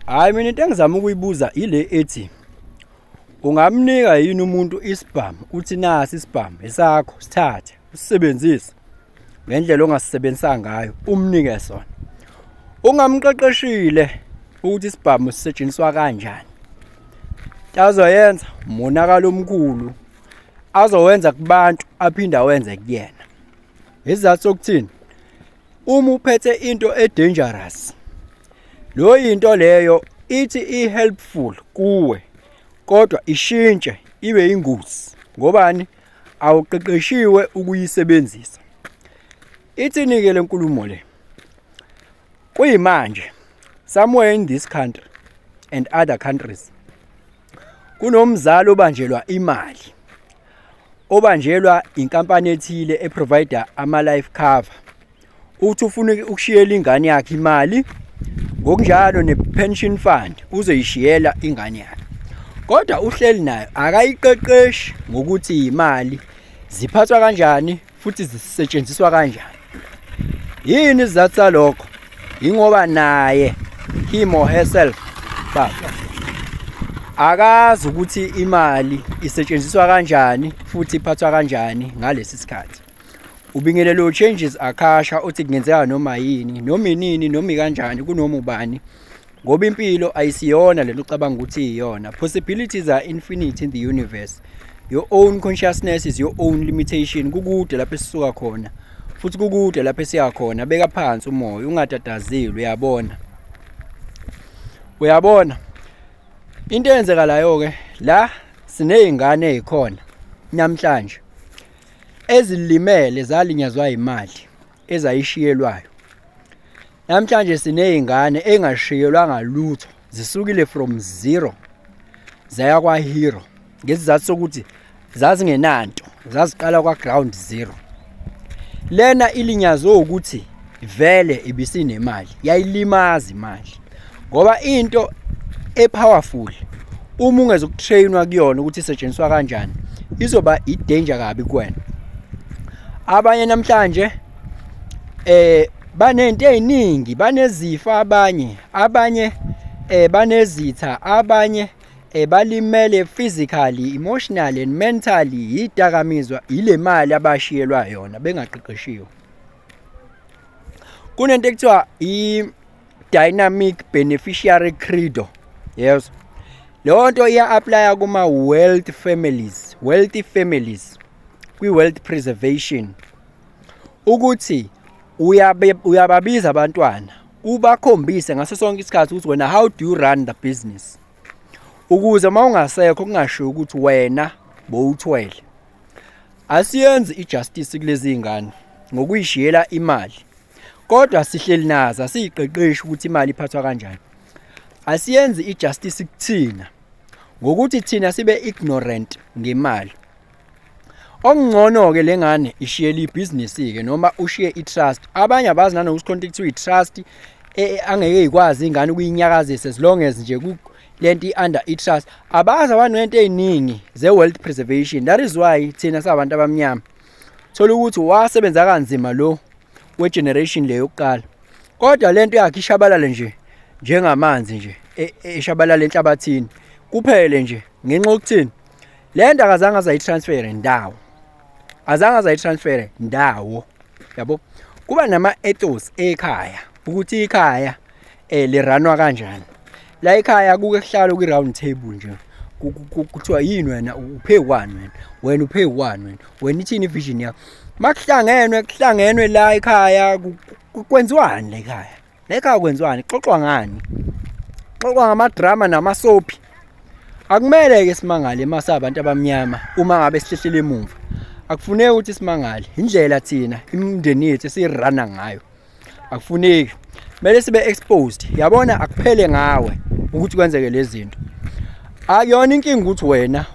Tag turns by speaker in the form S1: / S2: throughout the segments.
S1: Hhayi, mina into engizama ukuyibuza ile ethi, ungamnika yini umuntu isibhamu, uthi nasi isibhamu esakho, sithathe usisebenzise ngendlela ongasisebenzisa ngayo, umnike sona, ungamqeqeshile ukuthi isibhamu sisetshenziswa kanjani? Into azoyenza umonakalo omkhulu azowenza kubantu, aphinde awenze kuyena. Isizathu sokuthini? Uma uphethe into e-dangerous, leyo yinto leyo ithi i-helpful kuwe, kodwa ishintshe ibe ingozi. Ngobani? Awuqeqeshiwe ukuyisebenzisa. Ithini-ke le nkulumo le? Kuyimanje, somewhere in this country and other countries, kunomzali obanjelwa imali, obanjelwa inkampani ethile e-provide ama-life cover. Uthi ufuna ukushiyela ingane yakhe imali, ngokunjalo ne-pension fund uzoyishiyela ingane yakhe, kodwa uhleli nayo, akayiqeqeshi ngokuthi imali ziphathwa kanjani futhi zisetshenziswa kanjani. Yini isizathu salokho? Ingoba naye, him or herself, baba, akazi ukuthi imali isetshenziswa kanjani futhi iphathwa kanjani ngalesi sikhathi. Ubingelelo Changes Akasha uthi kungenzeka noma yini, noma inini, noma ikanjani, kunoma ubani, ngoba impilo ayisiyona lento ucabanga ukuthi iyona. Possibilities are infinite in the universe. Your own consciousness is your own limitation. Kukude lapho esisuka khona futhi kukude lapho esiya khona. Beka phansi umoya, ungatatazeli. Uyabona, uyabona into eyenzekalayo-ke la, siney'ngane ey'khona namhlanje ezilimele, zalinyazwa imali ezayishiyelwayo. Namhlanje siney'ngane engashiyelwanga lutho, zisukile from zero zaya kwa-hero ngesizathu sokuthi zazingenanto, zaziqala kwa-ground zero. Lena ilinyazwe ukuthi vele ibisinemali, yayilimaza imali, ngoba into e-powerful, uma ungezuku-train-wa kuyona ukuthi isetshenziswa kanjani, izoba i-danger kabi kuwena. Abanye namhlanje banento ey'ningi, banezifa abanye, abanye banezitha, abanye balimele physically, emotionally and mentally yidakamizwa, ile mali abashiyelwa yona bengaqeqeshiwe. Kunento ekuthiwa i-dynamic beneficiary credo, yezwa? Leyo nto iya-apply-a kuma-wealth families, wealthy families, kwi-wealth preservation, ukuthi uyababiza abantwana, ubakhombise ngaso sonke isikhathi ukuthi wena, how do you run the business, ukuze uma ungasekho kungashiwo ukuthi wena bowuthwele. Asiyenzi i-justice kulezi iy'ngane ngokuyishiyela imali, kodwa sihleli nazo, asiyiqeqeshi ukuthi imali iphathwa kanjani. Asiyenzi i-justice kuthina ngokuthi thina sibe ignorant ngemali. Okungcono-ke, le ngane ishiyele ibhizinisi-ke noma ushiye i-trust. Abanye abazi nanokuthi khona into ekuthiwa i-trust angeke ikwazi ingane ukuyinyakazisa, as long as nje lento i-under i-trust. Abazi abantu ngento ey'ningi ze-wealth preservation. That is why thina sabantu abamnyama thola ukuthi wasebenza kanzima lo we-generation le yokuqala, kodwa lento yakhe ishabalale nje njengamanzi nje eshabalala enhlabathini, kuphele nje, ngenxa yokuthini? Le nto akazange azayi-transfer ndawo, azange azayi-transfer ndawo, yabo. Kuba nama-ethos ekhaya, ukuthi ikhaya li-run-wa kanjani. La ekhaya kuke kuhlalwe kwi-round table nje, kuthiwa yini, wena uphe wani, wena uphe wani, wena ithini i-vision yakho. Makuhlangenwe, kuhlangenwe la ekhaya, kwenziwani la ekhaya? La ekhaya kwenziwani? Kuxoxwa ngani? Xoxwa ngamadrama nama-soapie. Akumele-ke simangale uma sabantu abamnyama uma ngabe sihlehlele emumva. Akufuneki ukuthi simangale, indlela thina imindeni yethu esiyi-run-a ngayo. Akufuneki, kumele sibe exposed, yabona? Akuphele ngawe ukuthi kwenzeke lezi zinto. Akuyona inkinga ukuthi wena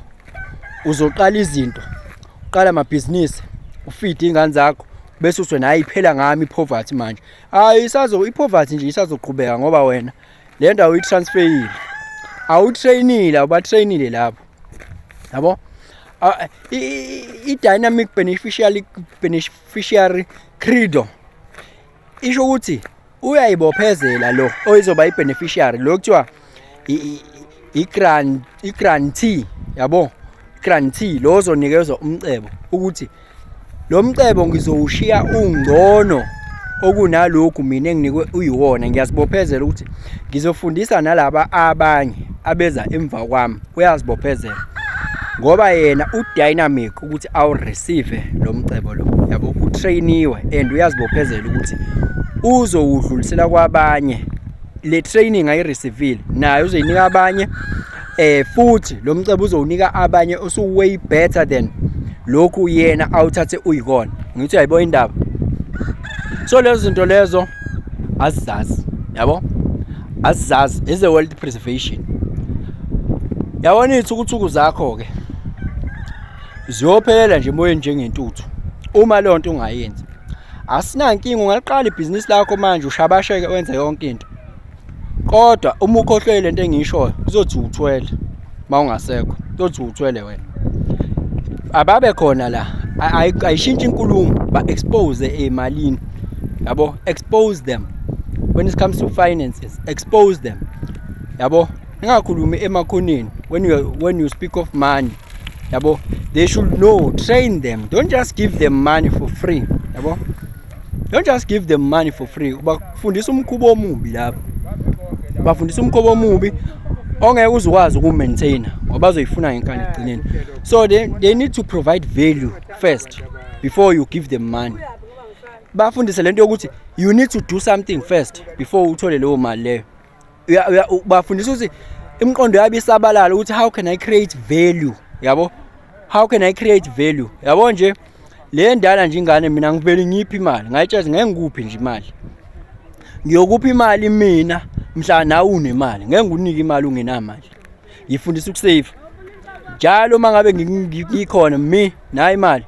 S1: uzoqala izinto, uqala amabhizinisi, u-feed-e iy'ngane zakho, bese uthi wena, "Hayi, iphela ngami i-poverty manje." Hayi, isazo i-poverty nje isazoqhubeka, ngoba wena le ndawo uyi-transfer-ile, awuyi-train-ile, awuba-train-ile lapho, yabo. I-dynamic beneficiary credo isho ukuthi Uyayibophezela lo oyizoba i-beneficiary, lo kuthiwa i-grantee, yabo, grantee, lo ozonikezwa umcebo, ukuthi lo mcebo ngizowushiya ungcono okunalokhu mina enginikwe uyiwona. Ngiyazibophezela ukuthi ngizofundisa nalaba abanye abeza emva kwami. Uyazibophezela ngoba yena u-dynamic ukuthi awu-receive lo mcebo lo, yabo, utrainiwe and uyazibophezela ukuthi uzowudlulisela kwabanye. Le training ayi-receive-ile naye uzoyinika abanye, futhi lo mcebo uzowunika abanye osu way better than lokhu yena awuthathe uyikona. Ngithi uyayibona indaba. So lezo zinto lezo azizazi, yabo, azizazi is a wealth preservation. Yabona, iy'thukuthuku zakho-ke ziyophelela nje emoyeni njengentuthu uma leyo nto ungayenzi. Asinankinga, ungaliqala ibhizinisi lakho manje, ushabasheke, wenze yonke into, kodwa uma ukhohlwe lento engiyishoyo, kuzothi uthwele uma ungasekho, kuzothi uthwele wena. Ababe khona la, ayishintshi inkulumo, ba-expose ey'malini, yabo. Expose them when it comes to finances, expose them, yabo. Ningakhulumi emakhoneni when you speak of money, yabo. They should know. Train them. Don't just give them money for free, yabo. Don't just give them money for free. Bafundisa umkhuba omubi lapho, bafundisa umkhuba omubi ongeke uzukwazi uku-maintain ngoba bazoyifuna ngenkani ekugcineni. So they need to provide value first before you give them money. Bafundise lento yokuthi you need to do something first before uthole leyo mali leyo. Bafundisa ukuthi imiqondo yabo isabalala ukuthi how can I create value, yabo, how can I create value, yabo. Nje le ndala nje ingane, mina ngivele ngiphi imali, ngayitshela ngeke ngikuphi nje imali, ngiyokupha imali mina mhla nawe unemali. Ngeke ngikunike imali ungenamali. Ngifundisa uku-save njalo. Uma ngabe ngikhona mi nayo imali,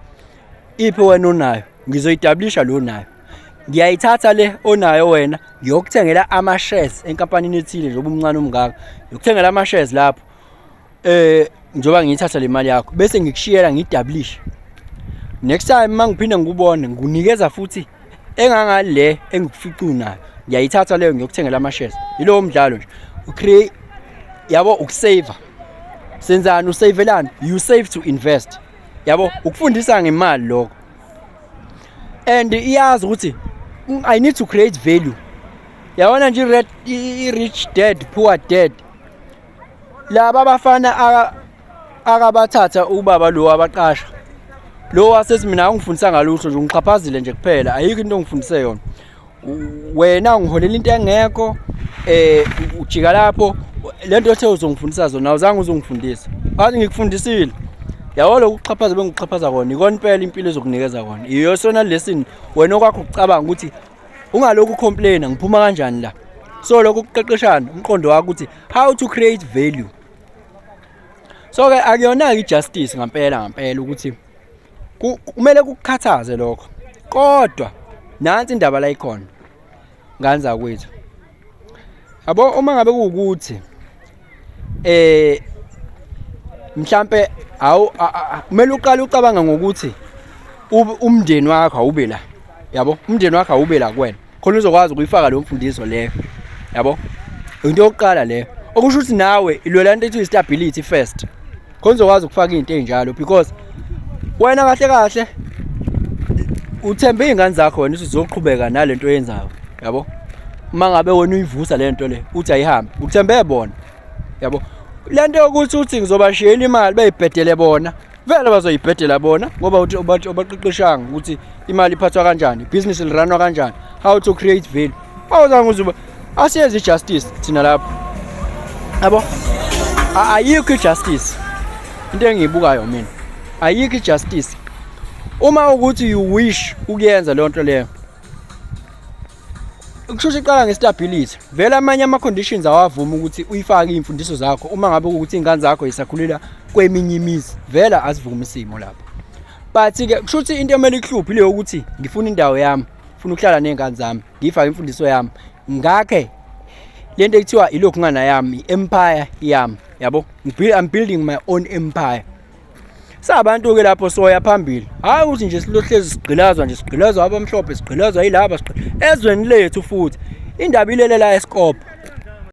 S1: iphi wena onayo, ngizoyi-doublisha lo nayo. Ngiyayithatha le onayo wena, ngiyokuthengela ama-shares enkampanini ethile. Njengoba umncane umngaka, ngiyokuthengela ama-shares lapho, njengoba ngiyithatha le mali yakho, bese ngikushiyela, ngiyi-doublishe. Next time uma ngiphinde ngikubone, ngikunikeza futhi engangale engikufica unayo, ngiyayithatha leyo, ngiyokuthengela ama-shares. Yilowo mdlalo nje u-create, yabo, uku-save. Senzani? U-savelani? You save to invest, yabo. Ukufundisa ngemali lokho, and iyazi ukuthi I need to create value. Yabona nje, i-Rich Dad Poor Dad, laba abafana akabathatha ubaba lo abaqasha lo wasethi, "Mina awungifundisa ngalutho nje, ungixhaphazile nje kuphela, ayikho into ongifundise yona wena, ungiholela into engekho, ujika lapho lento othe uzongifundisa zona, awuzange uzongifundisa." Wathi, "Ngikufundisile, yabo, lokhu kuxhaphaza bengikuxhaphaza kona, ikona impela impilo ezokunikeza kona, iyosona lesson. Wena okwakho ukucabanga ukuthi ungalokhu u-complaina, ngiphuma kanjani la?" So lokhu kuqeqeshana umqondo wakho ukuthi how to create value. So ke akuyona-ke i-justice ngampela ngampela ukuthi kumele kukukhathaze lokho, kodwa nansi indaba la ikhona, ngane zakwethu, yabo. Uma ngabe kuwukuthi mhlambe awu kumele uqale ucabanga ngokuthi umndeni wakho awube la, yabo, umndeni wakho awube la kuwena, khona uzokwazi ukuyifaka leyo mfundiso leyo, yabo. Into yokuqala leyo, okusho ukuthi nawe ilwela into ethi stability first, khona uzokwazi ukufaka izinto ey'njalo, because wena kahle kahle uthembe iy'ngane zakho wena ukuthi zizoqhubeka nalento oyenzayo, yabo. Uma ngabe wena uyivusa le nto le, uthi ayihambe, uthembe bona, yabo. Le nto yokuthi uthi ngizobashiyela imali beyibhedele bona, vele bazoyibhedela bona, ngoba uthi ubaqeqeshanga ukuthi imali iphathwa kanjani, ibhizinisi li-runwa kanjani, how to create value. Awuzange uzuba asiyenze i-justice thina lapho, yabo. Ayikho i-justice. Into engiyibukayo mina, ayikho i-justice. Uma ukuthi you wish ukuyenza leyo nto leyo, kusho ukuthi iqala nge-stability vele. Amanye ama-conditions awavumi ukuthi uyifake iy'mfundiso zakho uma ngabe kuwukuthi iy'ngane zakho zisakhulela kweminye imizi, vele asivumi isimo lapho. But-ke kusho ukuthi into emele ikuhluphe ile yokuthi ngifuna indawo yami, ngifuna ukuhlala ney'ngane zami, ngiyifake imfundiso yami, ngakhe lento ekuthiwa ilokhu ngana yami, i-empire yami, yabo. I'm building my own empire. Sabantu-ke lapho soya phambili, hhayi ukuthi nje silohlezi sigqilazwa nje, sigqilazwa abamhlophe, sigqilazwa yilaba, ezweni lethu futhi. Indaba ilele la eScope.